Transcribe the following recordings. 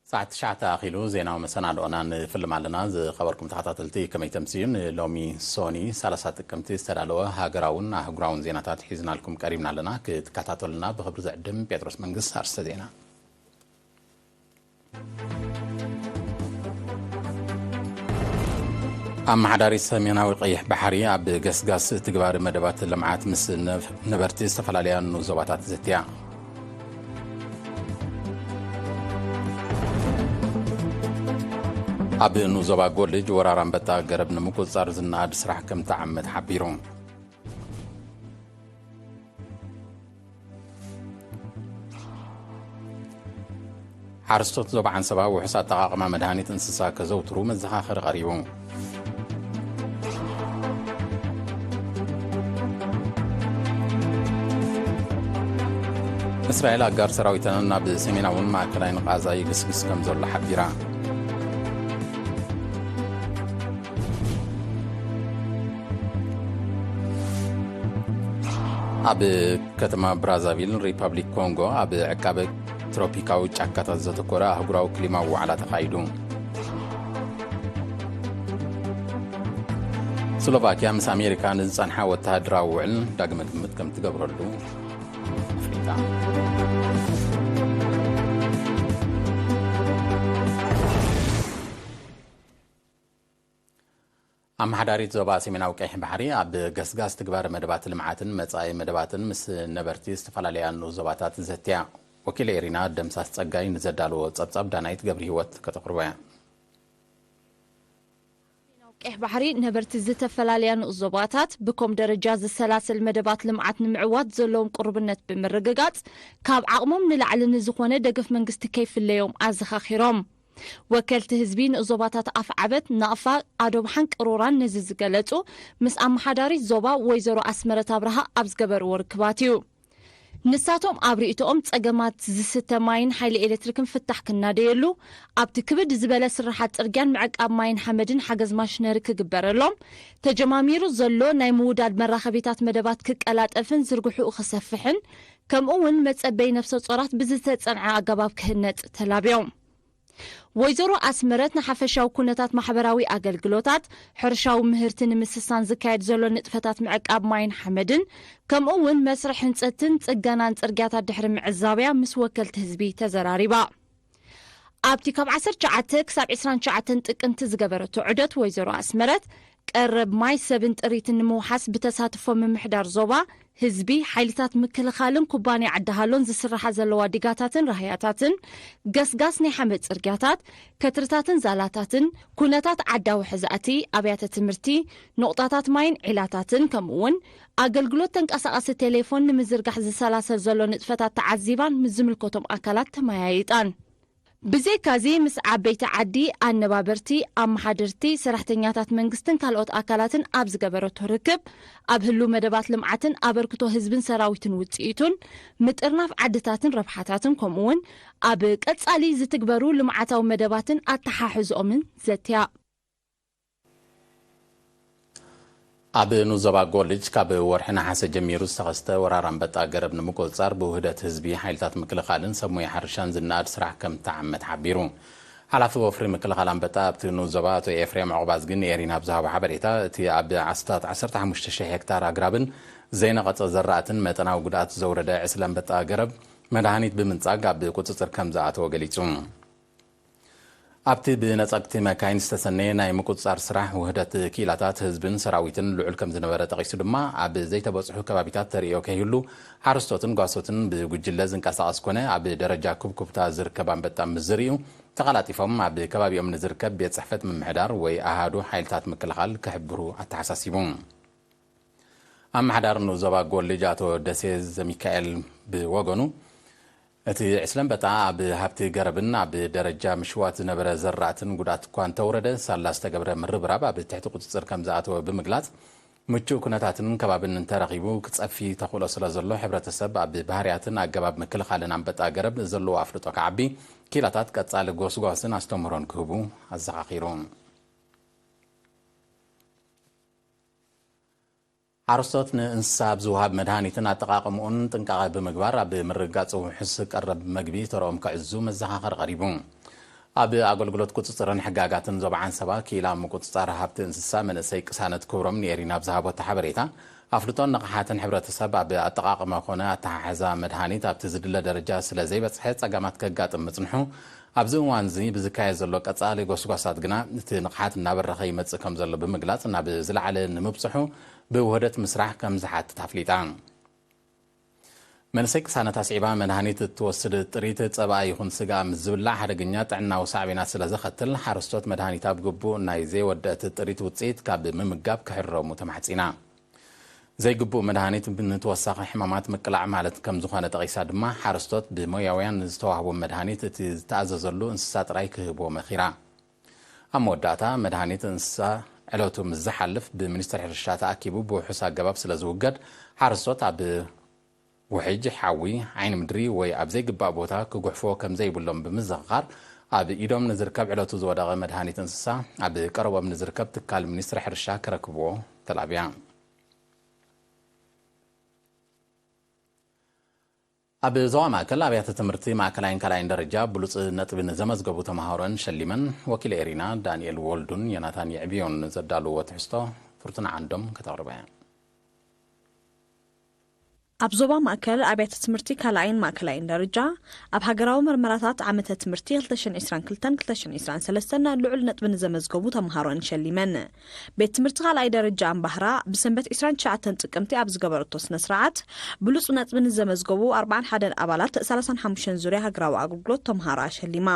ሰዓት ትሽዓተ ኣኺሉ ዜናዊ መሰናድኦና ንፍልም ኣለና። ዝኸበርኩም ተኸታተልቲ ከመይ ተምስዩ? ንሎሚ ሶኒ ሰላሳ ጥቅምቲ ዝተዳለወ ሃገራውን ኣህጉራውን ዜናታት ሒዝናልኩም ቀሪብና ኣለና። ክትከታተሉና ብኽብሪ ዝዕድም ጴጥሮስ መንግስት። ኣርስተ ዜና። ኣመሓዳሪ ሰሜናዊ ቀይሕ ባሕሪ ኣብ ገስጋስ ትግባር መደባት ልምዓት ምስ ነበርቲ ዝተፈላለያ ንኡስ ዞባታት ዘትያ። ኣብ ንኡስ ዞባ ጎልጅ ወራር ኣንበጣ ገረብ ንምቁጽጻር ዝነኣድ ስራሕ ከም ተዓመት ሓቢሩ። ሓረስቶት ዞባ ዓንሰባ ውሑስ ኣጠቓቕማ መድሃኒት እንስሳ ከዘውትሩ መዘኻኸሪ ቀሪቡ። እስራኤል ኣጋር ሰራዊተን ናብ ሰሜናውን ማእከላይን ቃዛ ይግስግስ ከም ዘሎ ሓቢራ። ኣብ ከተማ ብራዛቪል ሪፓብሊክ ኮንጎ ኣብ ዕቃበ ትሮፒካዊ ጫካታት ዘተኮረ ኣህጉራዊ ክሊማዊ ዋዕላ ተኻይዱ። ስሎቫኪያ ምስ ኣሜሪካ ንዝጸንሓ ወተሃደራዊ ውዕል ዳግመ ግምት ከም ትገብረሉ ኣፍሊጣ። ኣመሓዳሪት ዞባ ሰሜናዊ ቀይሕ ባሕሪ ኣብ ገስጋስ ትግባር መደባት ልምዓትን መጻኢ መደባትን ምስ ነበርቲ ዝተፈላለያ ንኡስ ዞባታት ዘትያ። ወኪል ኤሪና ደምሳስ ጸጋይ ንዘዳለዎ ጸብጻብ ዳናይት ገብረ ህይወት ከተቕርቦ እያ። ሰሜናዊ ቀይሕ ባሕሪ ነበርቲ ዝተፈላለያ ንኡስ ዞባታት ብኮም ደረጃ ዝሰላሰል መደባት ልምዓት ንምዕዋት ዘለዎም ቅሩብነት ብምርግጋጽ፣ ካብ ዓቕሞም ንላዕሊ ንዝኾነ ደገፍ መንግስቲ ከይፍለዮም ኣዘኻኺሮም። ወከልቲ ህዝቢ ንኡስ ዞባታት ኣፍዓበት፣ ናቕፋ፣ ኣዶብሓን ቅሮራን ነዚ ዝገለጹ፣ ምስ ኣመሓዳሪት ዞባ ወይዘሮ ኣስመረት ኣብርሃ ኣብ ዝገበርዎ ርክባት እዩ። ንሳቶም ኣብ ርእይቶኦም፣ ጸገማት ዝስተ ማይን ሓይሊ ኤሌክትሪክን ፍታሕ ክናደየሉ፣ ኣብቲ ክብድ ዝበለ ስርሓት ጽርግያን ምዕቃብ ማይን ሓመድን ሓገዝ ማሽነሪ ክግበረሎም፣ ተጀማሚሩ ዘሎ ናይ ምውዳድ መራኸቢታት መደባት ክቀላጠፍን ዝርግሕኡ ክሰፍሕን፣ ከምኡ እውን መጸበይ ነፍሰ ጾራት ብዝተጸንዐ ኣገባብ ክህነጽ ተላብዮም። ወይዘሮ ኣስመረት ንሓፈሻዊ ኩነታት ማሕበራዊ ኣገልግሎታት፣ ሕርሻዊ ምህርቲ ንምስሳን ዝካየድ ዘሎ ንጥፈታት ምዕቃብ ማይን ሓመድን፣ ከምኡ እውን መስርሕ ህንጸትን ጽገናን ጽርግያታት ድሕሪ ምዕዛብያ ምስ ወከልቲ ህዝቢ ተዘራሪባ። ኣብቲ ካብ ዓሰርተ ትሽዓተ ክሳብ ዕስራን ትሽዓተን ጥቅምቲ ዝገበረቶ ዑደት ወይዘሮ ኣስመረት፣ ቀረብ ማይ ሰብን ጥሪትን ንምውሓስ ብተሳትፎ ምምሕዳር ዞባ፣ ህዝቢ፣ ሓይልታት ምክልኻልን ኩባንያ ዓዲ ሃሎን ዝስርሓ ዘለዋ ዲጋታትን ራህያታትን፣ ገስጋስ ናይ ሓመድ ጽርግያታት፣ ከትርታትን ዛላታትን፣ ኩነታት ዓዳዊ ሕዛእቲ፣ ኣብያተ ትምህርቲ፣ ኑቕጣታት ማይን ዒላታትን፣ ከምኡ እውን ኣገልግሎት ተንቀሳቐሲ ቴሌፎን ንምዝርጋሕ ዝሰላሰል ዘሎ ንጥፈታት ተዓዚባን ምስ ዝምልከቶም ኣካላት ተመያይጣን። ብዘይካዚ፣ ምስ ዓበይቲ ዓዲ፣ ኣነባበርቲ፣ ኣመሓደርቲ፣ ሰራሕተኛታት መንግስትን ካልኦት ኣካላትን ኣብ ዝገበረቶ ርክብ፣ ኣብ ህሉው መደባት ልምዓትን ኣበርክቶ ህዝብን ሰራዊትን ውጽኢቱን፣ ምጥርናፍ ዓድታትን ረብሓታትን፣ ከምኡ እውን ኣብ ቀጻሊ ዝትግበሩ ልምዓታዊ መደባትን ኣተሓሕዝኦምን ዘትያ። ኣብ ንኡስ ዞባ ጎልጅ ካብ ወርሒ ነሓሰ ጀሚሩ ዝተኸስተ ወራር ኣንበጣ ገረብ ንምቁጽጻር ብውህደት ህዝቢ፣ ሓይልታት ምክልኻልን ሰብ ሞያ ሕርሻን ዝነኣድ ስራሕ ከም ተዓመት ሓቢሩ። ሓላፊ ወፍሪ ምክልኻል ኣንበጣ ኣብቲ ንኡስ ዞባ ኣቶ ኤፍሬም ዑቕባዝጊ ንኤሪና ኣብ ዝሃቦ ሓበሬታ፣ እቲ ኣብ ዓስታት ዓሰርተ ሓሙሽተ ሽሕ ሄክታር ኣግራብን ዘይነቐጸ ዘራእትን መጠናዊ ጉድኣት ዘውረደ ዕስለ ኣንበጣ ገረብ መድሃኒት ብምንጻግ ኣብ ቁጽጽር ከም ዝኣተወ ገሊጹ። ኣብቲ ብነጸግቲ መካይን ዝተሰነየ ናይ ምቁጽጻር ስራሕ፣ ውህደት ክኢላታት ህዝብን ሰራዊትን ልዑል ከም ዝነበረ ጠቒሱ ድማ፣ ኣብ ዘይተበጽሑ ከባቢታት ተርእዮ ከይህሉ፣ ሓረስቶትን ጓሶትን ብጉጅለ ዝንቀሳቐስ ኮነ ኣብ ደረጃ ኩብኩብታ ዝርከብ ኣንበጣ ምስ ዝርእዩ፣ ተቐላጢፎም ኣብ ከባቢኦም ንዝርከብ ቤት ጽሕፈት ምምሕዳር ወይ ኣሃዱ ሓይልታት ምክልኻል ክሕብሩ ኣተሓሳሲቡ። ኣመሓዳሪ ንኡስ ዞባ ጎልጅ ኣቶ ደሴ ዘሚካኤል ብወገኑ፣ እቲ ዕስለ ኣንበጣ ኣብ ሃብቲ ገረብን ኣብ ደረጃ ምሽዋት ዝነበረ ዘራእትን ጉድኣት እኳ እንተውረደ፣ ሳላ ዝተገብረ ምርብራብ ኣብ ትሕቲ ቁጽጽር ከም ዝኣተወ ብምግላጽ፣ ምቹእ ኩነታትን ከባብን እንተረኺቡ ክጸፊ ተኽእሎ ስለ ዘሎ፣ ሕብረተሰብ ኣብ ባህርያትን ኣገባብ ምክልኻልን ኣንበጣ ገረብ ዘለዎ ኣፍልጦ ከዓቢ፣ ክኢላታት ቀጻሊ ጎስጓስን ኣስተምህሮን ክህቡ ኣዘኻኺሩ። ሓረስቶት ንእንስሳ ኣብ ዝወሃብ መድሃኒትን ኣጠቓቕምኡን ጥንቃቐ ብምግባር፣ ኣብ ምርግጋጽ ውሑስ ቀረብ መግቢ ተርኦም ከዕዙ መዘኻኸሪ ቀሪቡ። ኣብ ኣገልግሎት ቁጽጽርን ሕጋጋትን ዞባ ዓንሰባ ክኢላ ምቁጽጻር ሃብቲ እንስሳ መንእሰይ ቅሳነት ክብሮም ንኤሪና ኣብ ዝሃቦ ሓበሬታ፣ ኣፍልጦን ንቕሓትን ሕብረተሰብ ኣብ ኣጠቓቕማ ኮነ ኣተሓሕዛ መድሃኒት ኣብቲ ዝድለ ደረጃ ስለ ዘይበጽሐ ጸገማት ከጋጥም ምጽንሑ፣ ኣብዚ እዋንዚ ብዝካየድ ዘሎ ቀጻሊ ጎስጓሳት ግና እቲ ንቕሓት እናበረኸ ይመጽእ ከም ዘሎ ብምግላጽ፣ ናብ ዝለዓለ ንምብጽሑ ብውህደት ምስራሕ ከም ዝሓትት ኣፍሊጣ። መንእሰይ ቅሳነት ኣስዒባ፣ መድሃኒት እትወስድ ጥሪት ጸባ ይኹን ስጋ ምስ ዝብላዕ ሓደገኛ ጥዕናዊ ሳዕቤናት ስለ ዘኸትል፣ ሓረስቶት መድሃኒት ኣብ ግቡእ ናይ ዘይወደአት ጥሪት ውጽኢት ካብ ምምጋብ ክሕረሙ ተማሕጺና። ዘይግቡእ መድሃኒት ንተወሳኺ ሕማማት ምቅላዕ ማለት ከም ዝኾነ ጠቒሳ ድማ፣ ሓረስቶት ብሞያውያን ዝተዋህቦም መድሃኒት እቲ ዝተኣዘዘሉ እንስሳ ጥራይ ክህብዎ መኺራ። ኣብ መወዳእታ፣ መድሃኒት እንስሳ ዕለቱ ምስ ዝሓልፍ ብሚኒስትሪ ሕርሻ ተኣኪቡ ብውሑስ ኣገባብ ስለ ዝውገድ፣ ሓረስቶት ኣብ ውሕጅ፣ ሓዊ፣ ዓይኒ ምድሪ ወይ ኣብ ዘይግባእ ቦታ ክጉሕፍዎ ከም ዘይብሎም ብምዝኽኻር፣ ኣብ ኢዶም ንዝርከብ ዕለቱ ዝወደቐ መድሃኒት እንስሳ ኣብ ቀረቦም ንዝርከብ ትካል ሚኒስትሪ ሕርሻ ክረክብዎ ተላብያ። ኣብ ዞባ ማእከል ኣብያተ ትምህርቲ ማእከላይን ካልኣይን ደረጃ ብሉጽ ነጥቢ ንዘመዝገቡ ተምሃሮን ሸሊመን። ወኪል ኤሪና ዳንኤል ወልዱን ዮናታን የዕብዮን ዘዳልዎ ትሕዝቶ ፍርቱና ዓንዶም ከተቕርባ እያ። ኣብ ዞባ ማእከል ኣብያተ ትምህርቲ ካልኣይን ማእከላይን ደረጃ ኣብ ሃገራዊ መርመራታት ዓመተ ትምህርቲ ክልተ ሽሕን ዕስራን ክልተን ክልተ ሽሕን ዕስራን ሰለስተን ልዑል ነጥቢ ንዘመዝገቡ ተምሃሮን ሸሊመን። ቤት ትምህርቲ ካልኣይ ደረጃ ኣምባህራ ብሰንበት ዕስራን ትሽዓተን ጥቅምቲ ኣብ ዝገበረቶ ስነ ስርዓት፣ ብሉጽ ነጥቢ ንዘመዝገቡ ኣርባዓን ሓደን ኣባላት ሰላሳን ሓሙሽተን ዙርያ ሃገራዊ ኣገልግሎት ተምሃሮ ኣሸሊማ።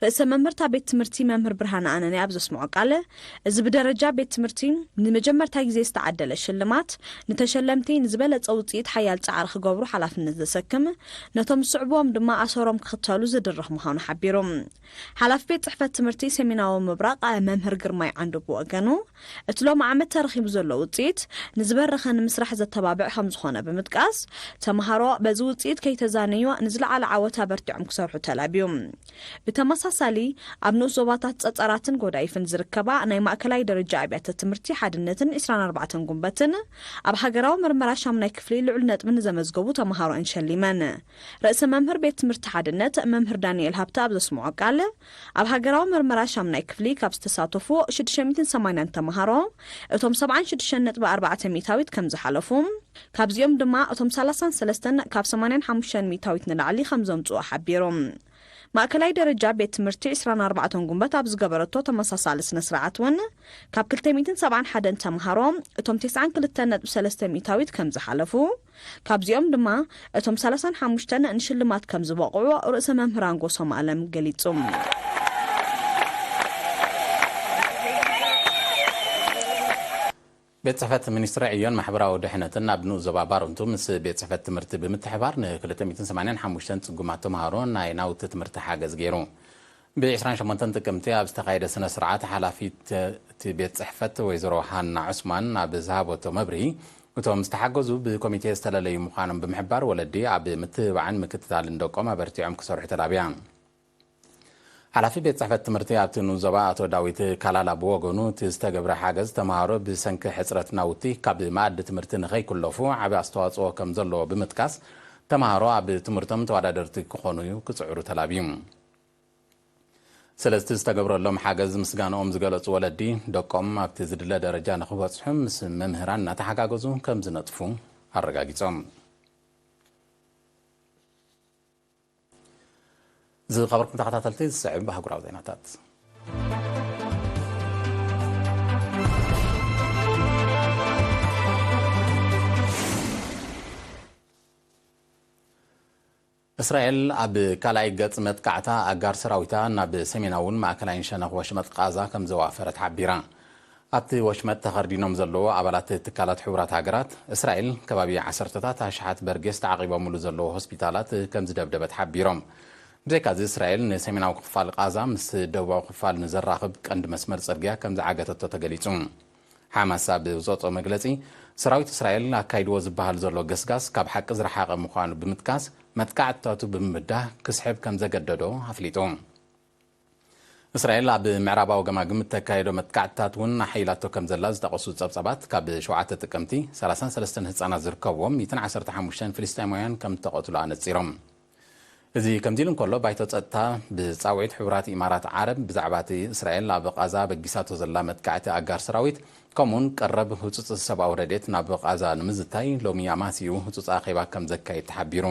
ርእሰ መምህርታ ቤት ትምህርቲ መምህር ብርሃነ ኣነንያ ኣብ ዘስምዖ ቃል፣ እዚ ብደረጃ ቤት ትምህርቲ ንመጀመርታ ግዜ ዝተዓደለ ሽልማት፣ ንተሸለምቲ ንዝበለጸ ውጽኢት ሓያል ጻዕሪ ክገብሩ ሓላፍነት ዘሰክም፣ ነቶም ዝስዕብዎም ድማ ኣሰሮም ክኽተሉ ዝድርኽ ምዃኑ ሓቢሩ። ሓላፊ ቤት ጽሕፈት ትምህርቲ ሰሜናዊ ምብራቕ መምህር ግርማይ ዓንዱ ብወገኑ፣ እቲ ሎሚ ዓመት ተረኺቡ ዘሎ ውጽኢት ንዝበረኸ ንምስራሕ ዘተባብዕ ከም ዝኾነ ብምጥቃስ፣ ተምሃሮ በዚ ውጽኢት ከይተዛነዩ ንዝለዓለ ዓወት ኣበርቲዖም ክሰርሑ ተላብዩ። ብተመሳሳሊ፣ ኣብ ንኡስ ዞባታት ጸጸራትን ጎዳይፍን ዝርከባ ናይ ማእከላይ ደረጃ ኣብያተ ትምህርቲ ሓድነትን ዕስራን ኣርባዕተን ጉንበትን ኣብ ሃገራዊ መርመራ ሻምናይ ክፍሊ ልዑል ነጥቢ ንዘመዝገቡ ተምሃሮ እንሸሊመን። ርእሰ መምህር ቤት ትምህርቲ ሓድነት መምህር ዳንኤል ሃብተ ኣብ ዘስምዖ ቃል፣ ኣብ ሃገራዊ መርመራ ሻምናይ ክፍሊ ካብ ዝተሳተፉ ሽዱሽተ ሚእትን ሰማንያን ተምሃሮ፣ እቶም ሰብዓን ሽዱሽተን ነጥቢ ኣርባዕተ ሚእታዊት ከም ዝሓለፉ፣ ካብዚኦም ድማ እቶም ሰላሳን ሰለስተን ካብ ሰማንያን ሓሙሽተን ሚእታዊት ንላዕሊ ከም ዘምጽኡ ሓቢሩ። ማእከላይ ደረጃ ቤት ትምህርቲ ዕስራን ኣርባዕተን ጉንበት ኣብ ዝገበረቶ ተመሳሳሊ ስነ ስርዓት እውን፣ ካብ ክልተ ሚእትን ሰብዓን ሓደን ተምሃሮ፣ እቶም ተስዓን ክልተን ነጥቢ ሰለስተ ሚእታዊት ከም ዝሓለፉ፣ ካብዚኦም ድማ እቶም ሰላሳን ሓሙሽተን ንሽልማት ከም ዝበቕዑ ርእሰ መምህር ኣንጎሶም ኣለም ገሊጹ። ቤት ጽሕፈት ሚኒስትሪ ዕዮን ማሕበራዊ ድሕነትን ኣብ ንኡስ ዞባ ባረንቱ ምስ ቤት ጽሕፈት ትምህርቲ ብምትሕባር ን ክልተ ሚእትን ሰማንያን ሓሙሽተን ጽጉማት ተምሃሮ ናይ ናውቲ ትምህርቲ ሓገዝ ገይሩ። ብ ዕስራን ሸሞንተን ጥቅምቲ ኣብ ዝተኻየደ ስነ ስርዓት፣ ሓላፊት እቲ ቤት ጽሕፈት ወይዘሮ ሃና ዑስማን ኣብ ዝሃበቶ መብርሂ፣ እቶም ዝተሓገዙ ብኮሚቴ ዝተለለዩ ምዃኖም ብምሕባር፣ ወለዲ ኣብ ምትብባዕን ምክትታልን ደቆም ኣበርቲዖም ክሰርሑ ተላብያ። ሓላፊ ቤት ጽሕፈት ትምህርቲ ኣብቲ ንኡስ ዞባ ኣቶ ዳዊት ካላላ ብወገኑ፣ እቲ ዝተገብረ ሓገዝ ተምሃሮ ብሰንኪ ሕጽረት ናውቲ ካብ መኣዲ ትምህርቲ ንኸይክለፉ ዓቢ ኣስተዋጽኦ ከም ዘለዎ ብምጥቃስ፣ ተምሃሮ ኣብ ትምህርቶም ተወዳደርቲ ክኾኑ ክጽዕሩ ተላብዩ። ስለዚ ዝተገብረሎም ሓገዝ ምስጋንኦም ዝገለጹ ወለዲ፣ ደቆም ኣብቲ ዝድለ ደረጃ ንኽበጽሑ ምስ መምህራን እናተሓጋገዙ ከም ዝነጥፉ ኣረጋጊጾም። ዝኸበርኩም ተኸታተልቲ፣ ዝስዕብ ኣህጉራዊ ዜናታት። እስራኤል ኣብ ካልኣይ ገጽ መጥቃዕታ፣ ኣጋር ሰራዊታ ናብ ሰሜናውን ማእከላይን ሸነኽ ወሽመጥ ቃዛ ከም ዘዋፈረት ሓቢራ። ኣብቲ ወሽመጥ ተኸርዲኖም ዘለዉ ኣባላት ትካላት ሕቡራት ሃገራት፣ እስራኤል ከባቢ ዓሰርተታት ኣሽሓት በርጌስ ተዓቒቦምሉ ዘለዉ ሆስፒታላት ከም ዝደብደበት ሓቢሮም። ብዘይካዚ፣ እስራኤል ንሰሜናዊ ክፋል ቃዛ ምስ ደቡባዊ ክፋል ንዘራኽብ ቀንዲ መስመር ጽርግያ ከም ዝዓገተቶ ተገሊጹ። ሓማስ ኣብ ዘውጽኦ መግለጺ፣ ሰራዊት እስራኤል ኣካይድዎ ዝበሃል ዘሎ ገስጋስ ካብ ሓቂ ዝረሓቐ ምዃኑ ብምጥቃስ፣ መጥቃዕትታቱ ብምብዳህ ክስሕብ ከም ዘገደዶ ኣፍሊጡ። እስራኤል ኣብ ምዕራባዊ ገማግም እተካየዶ መጥቃዕትታት እውን ኣሐይላቶ ከም ዘላ ዝጠቐሱ ጸብጻባት፣ ካብ ሸውዓተ ጥቅምቲ፣ ሰላሳን ሰለስተን ህጻናት ዝርከብዎም ሚእትን ዓሰርተ ሓሙሽተን ፍልስጤማውያን ከም እተቐትሉ ኣነጺሮም። እዚ ከምዚ ኢሉ እንከሎ፣ ባይቶ ጸጥታ ብጻውዒት ሕቡራት ኢማራት ዓረብ ብዛዕባ እቲ እስራኤል ኣብ ቓዛ በጊሳቶ ዘላ መጥቃዕቲ ኣጋር ሰራዊት፣ ከምኡውን ቀረብ ህጹጽ ሰብኣዊ ረድኤት ናብ ቓዛ ንምዝታይ ሎሚ ኣማሲኡ ህጹጽ ኣኼባ ከም ዘካይድ ተሓቢሩ።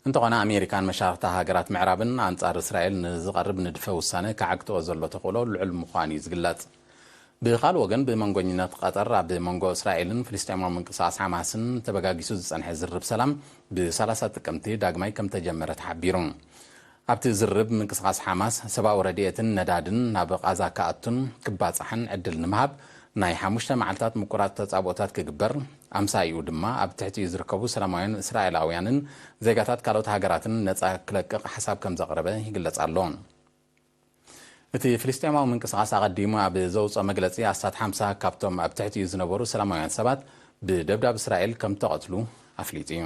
እንተኾነ፣ ኣሜሪካን መሻርኽታ ሃገራት ምዕራብን ኣንጻር እስራኤል ንዝቐርብ ንድፈ ውሳነ ክዓግትኦ ዘሎ ተኽእሎ ልዑል ምዃኑ እዩ ዝግለጽ። ብኻልእ ወገን፣ ብመንጎኝነት ቀጠር ኣብ መንጎ እስራኤልን ፍልስጤማዊ ምንቅስቓስ ሓማስን ተበጋጊሱ ዝጸንሐ ዝርብ ሰላም ብ30 ጥቅምቲ ዳግማይ ከም ተጀመረ ተሓቢሩ። ኣብቲ ዝርብ፣ ምንቅስቓስ ሓማስ ሰብኣዊ ረድኤትን ነዳድን ናብ ቓዛ ክኣቱን ክባጻሕን ዕድል ንምሃብ ናይ ሓሙሽተ መዓልታት ምቁራጽ ተጻብኦታት ክግበር፣ ኣምሳይኡ ድማ ኣብ ትሕቲኡ ዝርከቡ ሰላማውያን እስራኤላውያንን ዜጋታት ካልኦት ሃገራትን ነጻ ክለቅቕ ሓሳብ ከም ዘቕረበ ይግለጽ ኣሎ። እቲ ፍልስጤማዊ ምንቅስቓስ ኣቐዲሙ ኣብ ዘውፅኦ መግለፂ፣ ኣስታት ሓምሳ ካብቶም ኣብ ትሕቲኡ ዝነበሩ ሰላማውያን ሰባት ብደብዳብ እስራኤል ከም ተቐትሉ ኣፍሊጡ እዩ።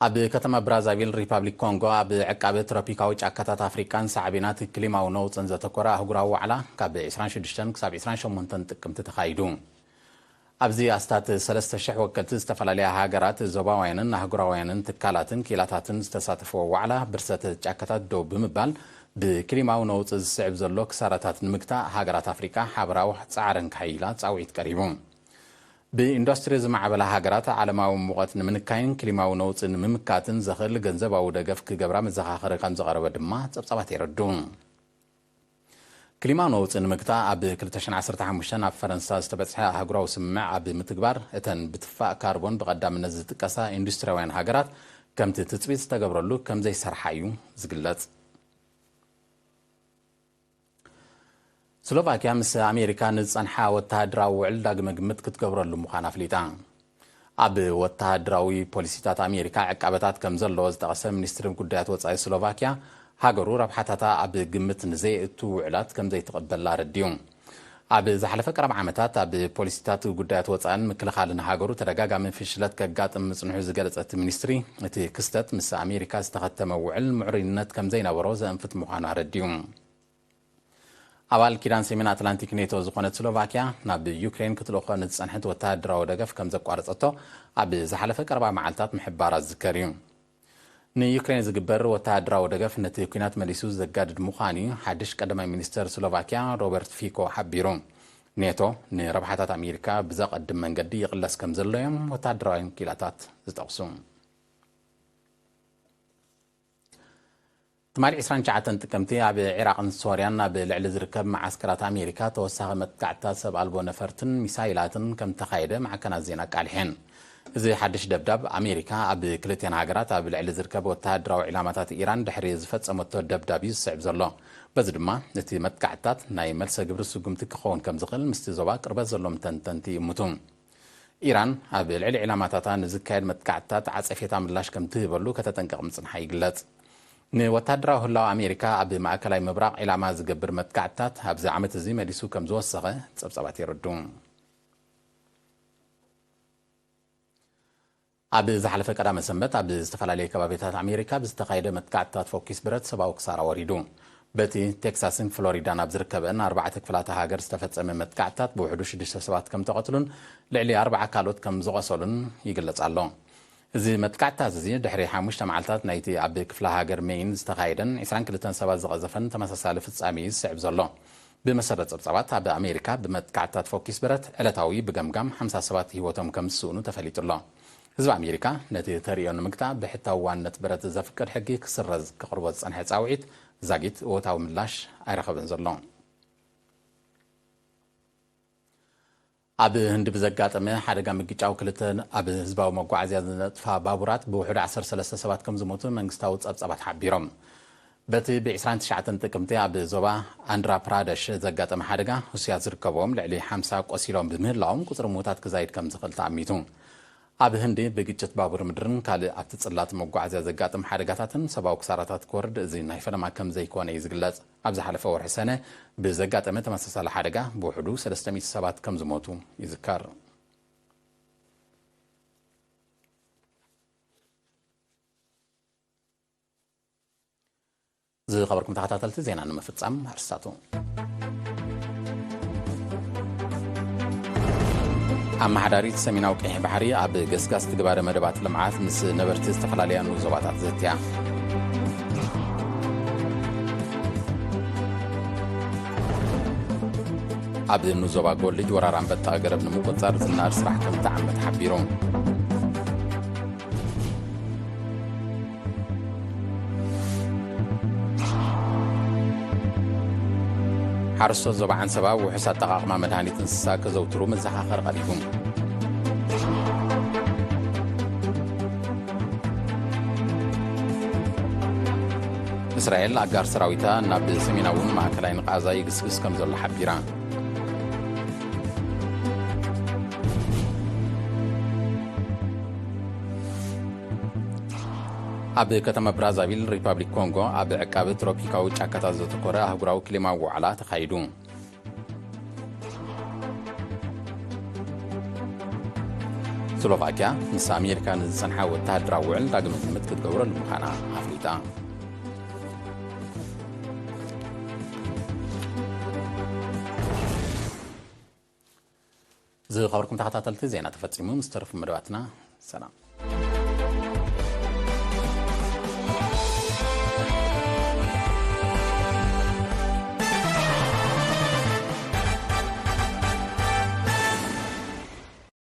ኣብ ከተማ ብራዛቪል፣ ሪፓብሊክ ኮንጎ፣ ኣብ ዕቃበ ትሮፒካዊ ጫካታት ኣፍሪቃን ሳዕቤናት ክሊማዊ ነውፅን ዘተኮረ ኣህጉራዊ ዋዕላ ካብ ዕስራን ሽዱሽተን ክሳብ ዕስራን ሸሞንተን ጥቅምቲ ተኻይዱ። ኣብዚ ኣስታት ሰለስተ ሽሕ ወከልቲ ዝተፈላለያ ሃገራት፣ ዞባውያንን ኣህጉራውያንን ትካላትን ክኢላታትን ዝተሳተፍዎ ዋዕላ፣ ብርሰት ጫካታት ደው ብምባል ብክሊማዊ ነውጺ ዝስዕብ ዘሎ ክሳራታት ንምግታእ፣ ሃገራት ኣፍሪቃ ሓበራዊ ጻዕረን ከሐይላ ጻውዒት ቀሪቡ። ብኢንዱስትሪ ዝማዕበላ ሃገራት፣ ዓለማዊ ሙቐት ንምንካይን ክሊማዊ ነውጺ ንምምካትን ዘኽእል ገንዘባዊ ደገፍ ክገብራ መዘኻኸሪ ከም ዝቐረበ ድማ ጸብጻባት የረድኡ። ክሊማዊ ነውጺ ንምግታእ፣ ኣብ ክልተ ሽሕን ዓሰርተ ሓሙሽተን ኣብ ፈረንሳ ዝተበጽሐ ኣህጉራዊ ስምምዕ ኣብ ምትግባር፣ እተን ብትፋእ ካርቦን ብቐዳምነት ዝጥቀሳ ኢንዱስትሪያውያን ሃገራት፣ ከምቲ ትጽቢት ዝተገብረሉ ከም ዘይሰርሓ እዩ ዝግለጽ። ስሎቫኪያ ምስ ኣሜሪካ ንዝጸንሓ ወተሃደራዊ ውዕል ዳግመ ግምት ክትገብረሉ ምዃና ኣፍሊጣ። ኣብ ወተሃደራዊ ፖሊሲታት ኣሜሪካ ዕቃበታት ከም ዘለዎ ዝጠቐሰ ሚኒስትሪ ጉዳያት ወጻኢ ስሎቫኪያ፣ ሃገሩ ረብሓታታ ኣብ ግምት ንዘየእቱ ውዕላት ከም ዘይትቕበል ኣረዲኡ። ኣብ ዝሓለፈ ቀረብ ዓመታት፣ ኣብ ፖሊሲታት ጉዳያት ወጻእን ምክልኻልን ሃገሩ ተደጋጋሚ ፍሽለት ከጋጥም ምጽንሑ ዝገለጸ እቲ ሚኒስትሪ፣ እቲ ክስተት ምስ ኣሜሪካ ዝተኸተመ ውዕል ምዕሩይነት ከም ዘይነበሮ ዘእንፍት ምዃኑ ኣረዲኡ። ኣባል ኪዳን ሰሜን ኣትላንቲክ ኔቶ ዝኾነት ስሎቫኪያ፣ ናብ ዩክሬን ክትልእኾ ንዝጸንሐት ወተሃደራዊ ደገፍ ከም ዘቋረጸቶ ኣብ ዝሓለፈ ቀረባ መዓልታት ምሕባራ ዝዝከር እዩ። ንዩክሬን ዝግበር ወተሃደራዊ ደገፍ ነቲ ኲናት መሊሱ ዘጋድድ ምዃኑ እዩ ሓድሽ ቀዳማይ ሚኒስተር ስሎቫኪያ ሮበርት ፊኮ ሓቢሩ። ኔቶ ንረብሓታት ኣሜሪካ ብዘቐድም መንገዲ ይቕለስ ከም ዘሎ እዮም ወተሃደራውያን ክኢላታት ዝጠቕሱ። ትማሊ ዕስራን ትሽዓተን ጥቅምቲ፣ ኣብ ዒራቕን ሶርያን ኣብ ልዕሊ ዝርከብ መዓስከራት ኣሜሪካ ተወሳኺ መጥቃዕትታት ሰብ ኣልቦ ነፈርትን ሚሳይላትን ከም ተኻየደ ማዕከናት ዜና ኣቃሊሐን። እዚ ሓድሽ ደብዳብ፣ ኣሜሪካ ኣብ ክልቲኣን ሃገራት ኣብ ልዕሊ ዝርከብ ወተሃደራዊ ዒላማታት ኢራን ድሕሪ ዝፈጸመቶ ደብዳብ እዩ ዝስዕብ ዘሎ። በዚ ድማ፣ እቲ መጥቃዕትታት ናይ መልሰ ግብሪ ስጉምቲ ክኸውን ከም ዝኽእል ምስቲ ዞባ ቅርበት ዘሎም ተንተንቲ ይእምቱ። ኢራን ኣብ ልዕሊ ዒላማታታ ንዝካየድ መጥቃዕትታት ዓጸፌታ ምላሽ ከም ትህበሉ ከተጠንቅቕ ምጽንሓ ይግለጽ። ንወታደራዊ ህላወ ኣሜሪካ ኣብ ማእከላይ ምብራቕ ዒላማ ዝገብር መጥቃዕትታት ኣብዚ ዓመት እዚ መሊሱ ከም ዝወሰኸ ጸብጻባት የረድኡ። ኣብ ዝሓለፈ ቀዳመ ሰንበት፣ ኣብ ዝተፈላለየ ከባቢታት ኣሜሪካ ብዝተኻየደ መጥቃዕትታት ፈኲስ ብረት ሰብኣዊ ክሳራ ወሪዱ። በቲ ቴክሳስን ፍሎሪዳን ኣብ ዝርከበን ኣርባዕተ ክፍላተ ሃገር ዝተፈጸመ መጥቃዕትታት ብውሕዱ ሽዱሽተ ሰባት ከም ተቐትሉን ልዕሊ ኣርባዓ ካልኦት ከም ዝቖሰሉን ይግለጽ ኣሎ። እዚ መጥቃዕትታት እዚ ድሕሪ ሓሙሽተ መዓልታት ናይቲ ኣብ ክፍለ ሃገር ሜይን ዝተኻየደን ዕስራን ክልተን ሰባት ዝቐዘፈን ተመሳሳሊ ፍጻሜ እዩ ዝስዕብ ዘሎ። ብመሰረት ጸብጻባት፣ ኣብ ኣሜሪካ ብመጥቃዕትታት ፈኲስ ብረት ዕለታዊ ብገምጋም ሓምሳ ሰባት ህይወቶም ከም ዝስእኑ ተፈሊጡ ኣሎ። ህዝቢ ኣሜሪካ ነቲ ተርእዮ ንምግታእ ብሕታዊ ዋንነት ብረት ዘፍቅድ ሕጊ ክስረዝ ከቕርቦ ዝጸንሐ ጻውዒት ዛጊት እወታዊ ምላሽ ኣይረኸበን ዘሎ። ኣብ ህንዲ ብዘጋጠመ ሓደጋ ምግጫው ክልተ ኣብ ህዝባዊ መጓዓዝያ ዝነጥፋ ባቡራት ብውሕዱ ዓሰርተ ሰለስተ ሰባት ከም ዝሞቱ መንግስታዊ ጸብጻባት ሓቢሮም። በቲ ብ ዕስራን ትሽዓተን ጥቅምቲ ኣብ ዞባ ኣንድራ ፕራደሽ ዘጋጠመ ሓደጋ፣ ህሱያት ዝርከብዎም ልዕሊ ሓምሳ ቆሲሎም ብምህላዎም፣ ቁጽሪ ምዉታት ክዛይድ ከም ዝኽእል ተኣሚቱ። ኣብ ህንዲ ብግጭት ባቡር ምድርን ካልእ ኣብቲ ጽላት መጓዓዝያ ዘጋጥም ሓደጋታትን ሰብኣዊ ክሳራታት ክወርድ እዚ ናይ ፈለማ ከም ዘይኮነ እዩ ዝግለጽ። ኣብ ዝሓለፈ ወርሒ ሰነ ብዘጋጠመ ተመሳሳሊ ሓደጋ ብውሕዱ ሰለስተ ሚእቲ ሰባት ከም ዝሞቱ ይዝከር። ዝኸበርኩም ተኸታተልቲ፣ ዜና ንምፍጻም ኣርስታቱ። ኣመሓዳሪት ሰሜናዊ ቀይሕ ባሕሪ ኣብ ገስጋስ ትግባረ መደባት ልምዓት ምስ ነበርቲ ዝተፈላለያ ንኡስ ዞባታት ዘትያ። ኣብ ንኡስ ዞባ ጎልጅ ወራር ኣንበጣ ገረብ ንምቁጽጻር ዝናር ስራሕ ከም ተዓመት ሓቢሩ። ሓረስቶት ዞባ ዓንሰባ ውሑስ ኣጠቓቕማ መድሃኒት እንስሳ ከዘውትሩ መዘኻኸሪ ቀሪቡ። እስራኤል ኣጋር ሰራዊታ ናብ ሰሜናውን ማእከላይን ቃዛ ይግስግስ ከም ዘሎ ሓቢራ። ኣብ ከተማ ብራዛቪል ሪፓብሊክ ኮንጎ ኣብ ዕቃበ ትሮፒካዊ ጫካታት ዘተኮረ ኣህጉራዊ ክሊማዊ ዋዕላ ተኻይዱ። ስሎቫኪያ ምስ ኣሜሪካ ንዝጸንሓ ወተሃደራዊ ውዕል ዳግመ ትምት ክትገብረሉ ምዃና ኣፍሊጣ። ዝኸበርኩም ተኸታተልቲ፣ ዜና ተፈጺሙ። ምስ ተረፉ መደባትና ሰላም።